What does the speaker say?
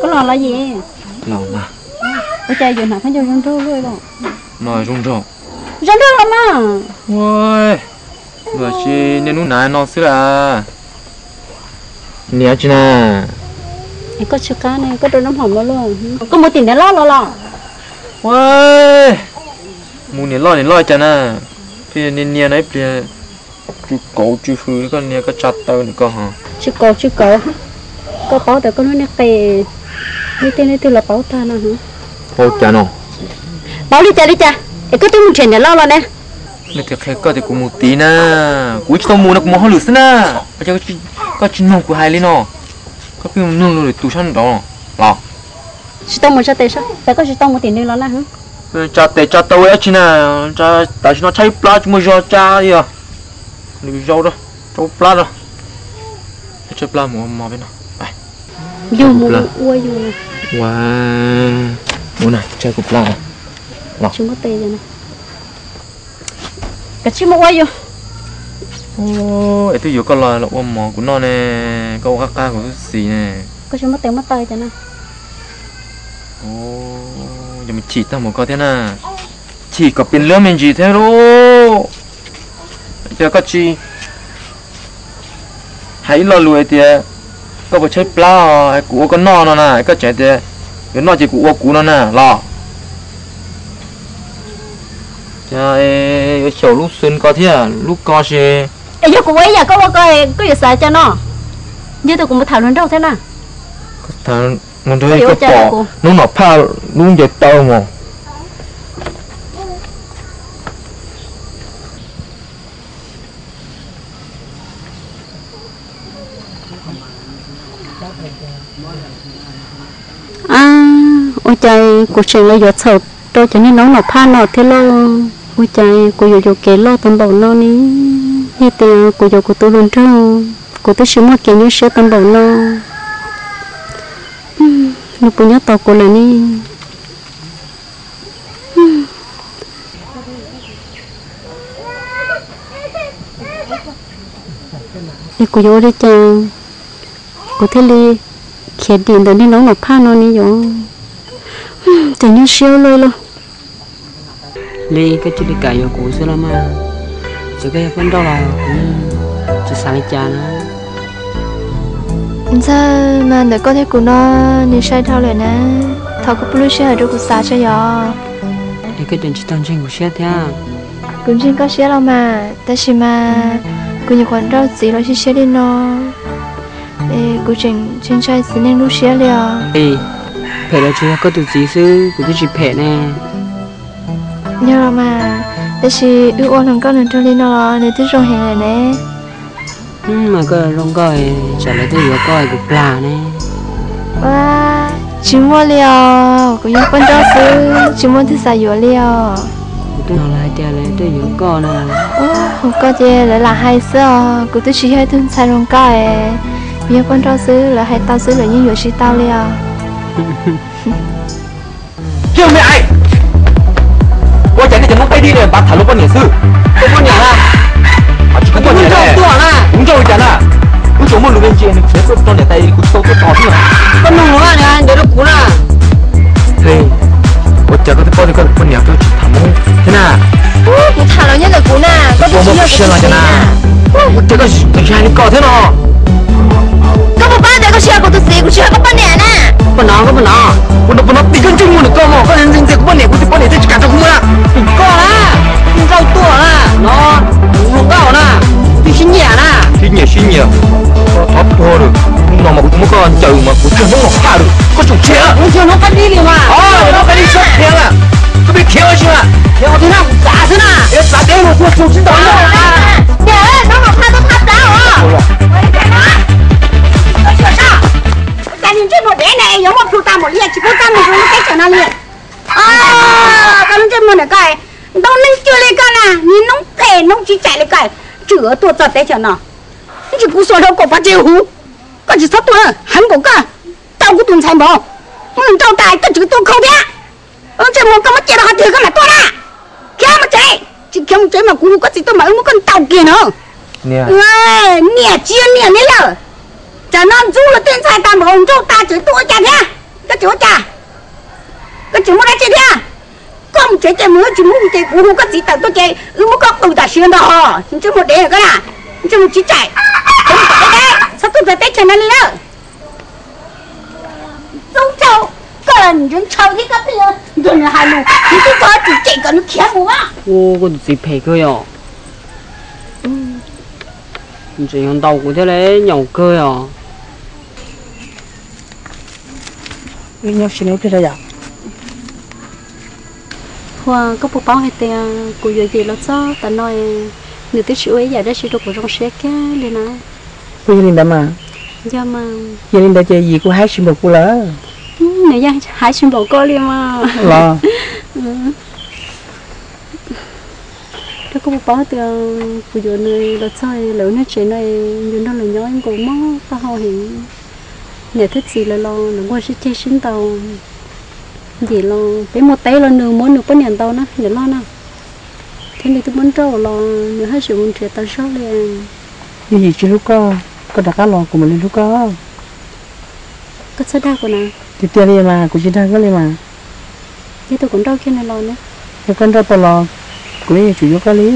Koj los los yim? Los mas. Ua cas yuav hnav khaub ncaws zoo nraug luaj li? No zoo nraug. Zoo nraug los mas. Ua, los tsis niaj hnub hnav no xwb las. Niam tsis na. Koj tsis qab ne, koj rau noj hmos no lauj. Koj mus tim niam loj los los? Ua, mus niam loj niam loj cas na. Pheej niaj niaj no ib pliag tsw kauv tsw hws koj niag koj tsa taw nim koj ho. Tsw kauv tsw kauv. Koj paub tias koj lub niag qe leej twg leej twg los paub tag no. Paub cas no? Paub li cas li cas es koj twb mus nrhiav niam loj los ne. Leej twg qhia koj tias kuv mus tid na? Kuv tsis tau mus no, kuv mus hauj lwm xwb na. Koj tsis mloog kuv hais li no, koj pheej mloog luag lwm tus sab nraud los. Tsis tau mus tsa tes, cas koj tsis tau mus tim nws los na? Tsa tes tsa taw dab tsi na, tam sim no tshaib plab tsis muaj zog tsa li os. Nws zaum rau, tshaib plab rau. Tshaib plab mus mos peb no. Yus mus ua yus. Ua, ua na, tshaib kuv plab. Tsis muaj tes na. Kav tsij mus ua yus. Es twb yuav koj los los ua mov kuv noj ne, koj ua qab qab kuv xwb xis ne. Koj tsis muaj tes muaj taw cas na. Yog mus chim tag mus koj thiab na. Chim kom pes lab me ntsis thiab lauj. Ces koj tsis hais ib lo lus hais tias koj puas tshaib plab os, kuv ua koj noj no na, koj tseem tias yuav noj ces kuv ua kuv no na los. Yuav xyaum lub xwb ko thiab lub ko si. Es yog kuv ua ib yam koj ua ko, koj yuav xav cas no? Yog tias kuv mus tham hluas nraug thiab na. Koj tham hluas nraug, koj pom hnub no phaj lub ncaws taw mos. Ab, ua cas kuv tseem los yuav txhaum rau cov niag noob nom phaj no thiab lauj? Ua cas kuv yuav yuam kev loj tau npaum no ne? Yog tias kuv yuav kuv tus hluas nraug, kuv twb tsis muaj kev nyuaj siab tau npaum no. Nws puas nyob tos kuv lawm ne? Es kuv yuav ua li cas kuv thiaj li khiav dim ntawm niag noob nom phaj no ne yom? Ces nyuaj siab luaj li lauj. Li koj cia li kam yuav kuv xwb los mas. Txawm koj yog poj nrauj los kuv tsis xav li cas na. Ntxawg, mas ntawm koj thiab kuv no nws sai dhau lawm na. Thov koj pub lub sij hawm rau kuv xav tso yom. Es koj tseem tsis tau ntseeg kuv siab thiab. Kuv ntseeg koj siab los mas, tab sis mas kuv nyuam qhuav nrauj txiv los siab siab li no, es kuv tseem ntshai ntshai txiv neej lub siab li os. Phem los tsuas yog koj tus txiv xwb, kuv twb tsis phem ne. Yog los mas, tab sis wb ua hluas nkauj hluas nraug li no los nws twb zoo heev lawm ne. Mas koj zoo nkauj, tsam lawv tuaj yuav koj kuv plam ne. Tsis muaj li os, kuv yog poj nrauj xwb, tsis muaj twg xav yuav li os. Kuv twb hnov lawv hais tias lawv tuaj yuav koj na. Ua, koj ces lawv lam hais xwb os, kuv twb tsis yog ib tug ntxhais zoo nkauj es. Kuv yog poj nrauj xwb, lawv hais tau xwb, lawv yeej yuav tsis tau li os. Yog me aiv, ua cas nej cov noob qab dib ne npaj tham luag poj niam xwb? Koj poj niam na? Tsis, koj poj niam na? Kuv nrauj li cas na? Wb tsuas muaj lus me ntsis nws khiav tuaj rau niam tais kuv tsis tau tuaj tos xwb. Koj mloog lus na, ntes rau kuv na. Ua cas koj twb paub tias koj poj niam koj tsis tham hmoob thiab na? Kuv tham los nyob ntawm kuv na, koj twb tsis yog kuv tus txiv na. Ua cas koj tseem hais li ko thiab no? Koj puas paub tias koj tsis yog kuv tus txiv, kuv tsis yog koj poj niam na. Koj puas hnov, koj puas hnov? Kuv puas hnov tim koj ntseeg muag ntawm koj mog, koj ntxias ntxias kuv poj niam kuv tus poj niam twb tsis kam rau kuv na. Tim koj na, ntxauj tuaj na, no, hluas nkauj na, twb sib nyiam na. Sib nyiam sib nyiam, thov tuag lawm. Hnub no mas kuv muab koj ncaws mas kuv tsis hnub no phaj lawm, koj tseem khiav. Kuv tsis hnub qab dib li mas. Hnub qab dib txhob khiav na. Koj pheej khiav ua si na. Khiav ua twg na, kuv xav xwb na. Khiav xav dev los kuv tsis tau na. Niam, noob nom phaj tuaj thab plab os. Cas nws ntsej muag dev na, yuav muaj plhu tag npaum li, tsis pub koj mus rau lub teb chaws no li. Koj lub ntsej muag ntawm koj, ntau neeg cuag li koj na, niag noob phem noob tsis cais li koj, tseem tuaj txog teb chaws no. Ntsis kuv xuas rau kaum pov tseg huv, koj tsis txhob tuaj, heev npaum koj, tau kuv tus ntxhais npaum, muab nws nrauj tas koj tseem tuaj khaub thiab. Lub ntsej muag koj muab cia rau qhov twg koj mam tuaj na. Khiav mus tsev, tsis khiav mus tsev mas kuv hu koj txiv tuaj mas wb muab koj ntaus kiag na. Niam tsis yog niam li lawm, tsam no ntxub luag tej ntxhais tag npaum nrauj tas tseem tuaj ua cas thiab. Kev cai mus wb tsis muab ces kuv hu koj txiv tawm tuaj ces wb muab koj qw tam sim ntag. Ntsej muag dev koj na, ntsej muag tsis tsaim, txhob tuaj txog teb chaws no li lawm. Tub rau, koj los ntshaw thiab koj pheej nrog nws hais lus, nws twb txog tsis cem kom nws khiav mus. Koj tus txiv phem kawg yom. Tseem yuav ntaus kuv thiab li, nyaum kawg os. Hua, koj puas paub hais tias kuv yuav Yim los txog tav no, nws twb tsis ua ib yam dab tsi rau kuv zoo siab kiag li na. Puas yog li ntawd mas? Yog mas. Yog li ntawd ces Yim kuj haib tsis npaum kuv lawm. Nws yeej haib tsis npaum koj li mas. Los, rau koj puas paub tias kuv yuav nws los txog lawv ua neej tsev no, yus nrog lawv nyob nkaus mob taub hau heev. Niam thiab txiv lawv los lawv nquag sib ceg sib ntaus. Yim los peb mus teb los nws muab nws poj niam ntaus na, niam loj na. Thiab nws twb muab nrauj los nws haj tseem mus nrhiav tau zog li. Yog Yim tsis hlub koj, koj rov qab los kuv mam li hlub koj. Koj txhob dag kuv na. Tiag tiag li mas, kuv tsis dag koj li mas. Yog tus kuv nrauj kiag nws los ne? Yog koj nrauj tau los, kuv yeej yuav tsum yuav koj li.